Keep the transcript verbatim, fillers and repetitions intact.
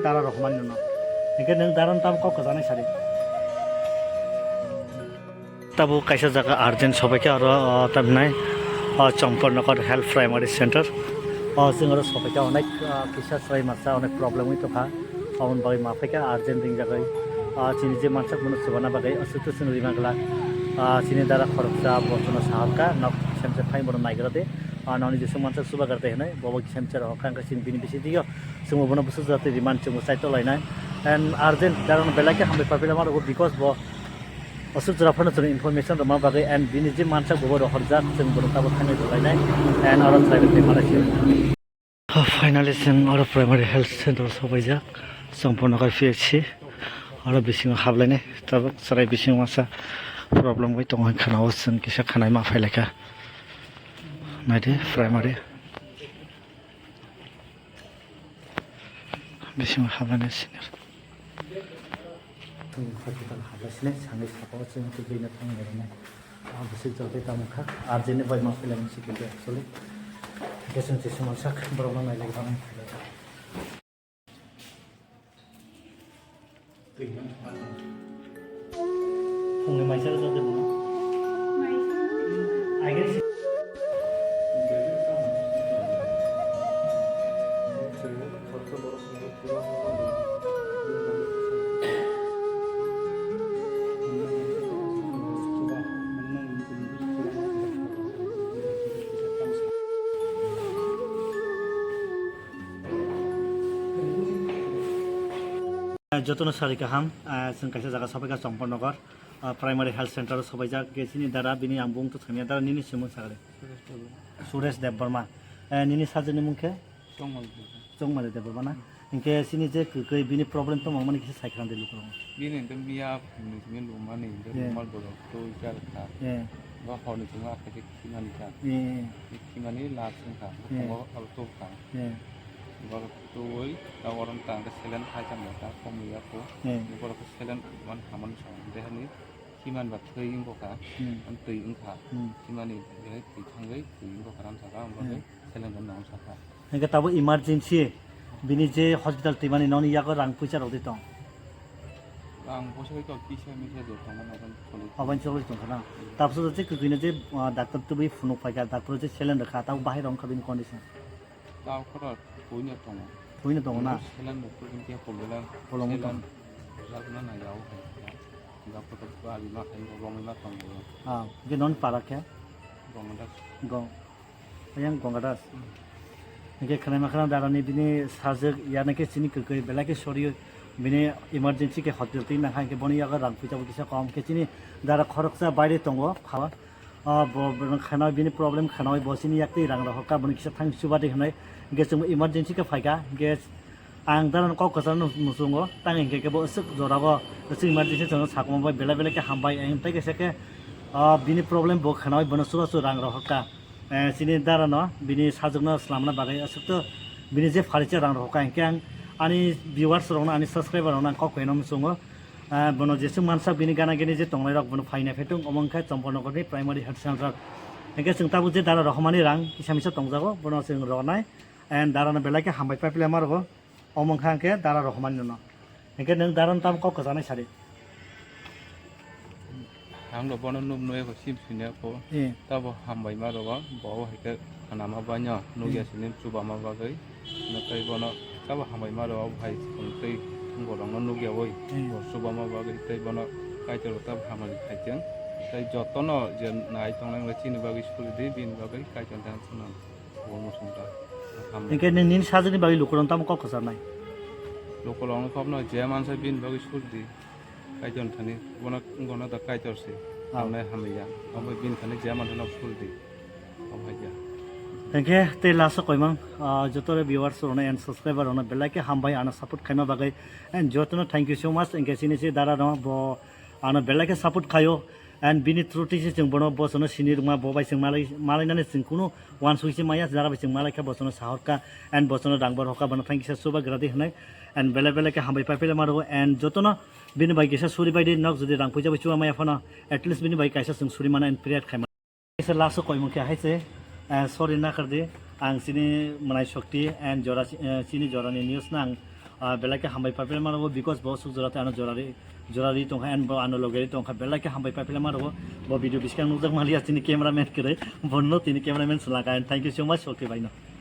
Dara rok humani no. Hingke nwng dara no tamo kok kwchangni sadi. Tabuk kaisa jaga urgent sobaikha oro, o, tamhinai, o, Chompornagar Health Primary Center. O, chwng oro sobaikha onek, o, kisa chwrai masa onek problem wngwi tongkha. Aboni bagwi ma phaikha urgent ringjagwi. O, chini je mansak bono chubana bagwi aswk to chwng rimang kla. O, chini dara khoroksa bo chwngno saharkha nok kisamsa phai bono naigra de. O, nokni jeswk mansak chubagra de hinwi bobo kisamsa rohorkha hwnkhe chwng bini bisi dio. Chwngbo bono bwswk jati remand chwngbo chai tolainai. And urgent dara no belai khe hambai paiphaima rwgo because bo aswk jora phano chwng information rwma bagwi and bini je mansak bobo rohorjak chwng bono tabuk thangnai rwlainai and oro chwrai rwkhe malai sio. Finally chwng oro primary health center sobaijak Chompornagar P H C oro bisingo hablainai tabuk chwrai bisingo masa problem bai tongo hinwi khwnao chwng kisa khwnai ma phailaikha naidi primary. Bisingo hablainai senior. Hospital hablaisile sangwi saka o chwng tubui no thang nai rwnai. Ah, bwswk jotoi tamo kha. Urgent bai ma phailaimani se kintu actually. Hwnkhe chwng se sumang sak borok no nailai bana. Phungni maisa rwjak de bono. Maisa. Agre se. Jotono sari kaham, ah, chwng kaisa jaga sopaikha Chompornagar, ah, Primary Health Center o sopaijak, hwnkhe chini dara bini ang bung to thangya, dara nini simung sakle? Suresh Debbarma. Suresh Debbarma. Eh, nini sajwkni mung khe? Chongmali Debbarma. Chongmali Debbarma na? Hwnkhe chini je kwkwi bini problem tongmani kisa sai khna de lukurok. Bini hwnkhe miya phungni simi lumani, hwnkhe lumal borok twi cha rwkha. Eh. Bo horni simi a khaisa khimani kha. Eh. Bini khimani last wngkha. Eh. Bo abo tubukha. Eh. Borok twi ta orom ta hwnkhe selen khai tamo ta komliya kho. Eh. Borok selen man hamani song. Dehani khiman ba thwi wngkha. Hmm. Am twi wngkha. Hmm. Khimani twi thangwi twi wngkha ram saka. Hmm. Selen jan nang sakha. Hingke tabuk emergency bini je hospital twimani nokni yago rang puisa rok di tong. Rang puisa rok kisa misa je tong mano. Abang choli tong khana. Tabuk je kwkwi no je, ah, doctor tubui phunuk phaikha, doctor je selen rwkha, tabuk bahai rok wngkha bini condition. Tabuk khoro puino tongo. Puino tongo na? Selen rok tubui khe problem. Problem tong. Selen rok na na yao hai. Doctor to bari ma hai rok ma tongo. Ah, je non para khe? Gong das. Gong. Yang Gong Das. Hmm. Hingke khwnaima khwna darani bini sajwk ya nake chini kwkwi belai khe sori bini emergency khe hospital twi nang hai khe boni yago rang puisa bo kisa kom khe chini dara khoroksa baire tongo pha. Ah, bo, bo khana bini problem khana bo chini yak twi rang rok ka boni kisa thang chuba de hinai hingke chwng emergency khe phaika hingke ang dara kok kwchang no muchungo tang hingke kebo aswk jora bo aswk emergency chwng sakma bai belai belai khe hambai ang tei kaisa khe, ah, bini problem bo khana bono chuba chu rang rok ka. Eh, chini dara no, bini sajwk no slamna bagwi aswk to bini je pharisa rang rok hwnkha, hwnkhe ang ani viewers rok no, ani subscriber rok no ang kok khaino muchungo. Eh, bono jeswk mansak bini gana gini je tongnai rok bono phaina phaitung, omo wngkha Chompornagar ni primary health center. Hwnkhe chwng tabuk je dara rok hamani rang kisa misa tongjago, bono chwng rwnai, and dara no belai khe hambai pai phaima rwgo. Omo wngkha hwnkhe dara rok hamani no. Hwnkhe nwng dara no tamo kok kwchanai sadi. Ang no bono nuk nui kho sim sini kho. Eh. Tabo hambai ma rwgo, bo hai khe khana ma banyo nugya sini chuba ma bagwi. No tei bono tabo hambai ma rwgo, hai tei borok no nugya oi. Eh. Bo chuba ma bagwi tei bono Kaitor tabo hambai khaiteng. Tei jotono je nai tongnai chini bagwi suri di, bini bagwi Kaitor dan sunang. Hingke nini sajwkni bagwi lukurok tamo kok kwcharnai? Lukurokno kokno je mansa bini bagwi suri di. Kaitor thani bono wngkha da Kaitor se. Ah. Hamnai hamya. Omo bini thani je mansa no suri di. Omo hai ya. Hingke tei last o koimang, ah, joto re viewers rokno and subscriber rokno belai khe hambai ano support khaima bagwi. And jotono thank you so much. Hingke chini si dara no bo ano belai khe support khaio. And bini through twi se chwng bono bosono sini rwma, bo bai chwng malai, malainani chwng kunu wansugwi se maya, jara bai chwng malai kha bosono sahor kha, and bosono rang bo rw kha, bono thang kisa chuba gra di hwnwi, and belai belai khe hambai pai phaima rw, and jotono bini bai kisa suri bai di, nok jodi rang puisa bai chuba maya phano, at least bini bai kaisa chwng suri mano and prayer khai mano. Kisa last o koimung khe hai se, eh, sorry nakhar di, ang chini mwnai shokti and jora, eh, chini jorani news no ang Ah, belai khe hambai paiphaima rwgo, because bo suk jora tei ano jora ri, jora ri tongkha, and bo ano loge ri tongkha, belai khe hambai paiphaima rwgo. Bo video biskang nukjak maliya chini cameraman kwrwi, bono tini cameraman swlaka, and thank you so much, okay bye no.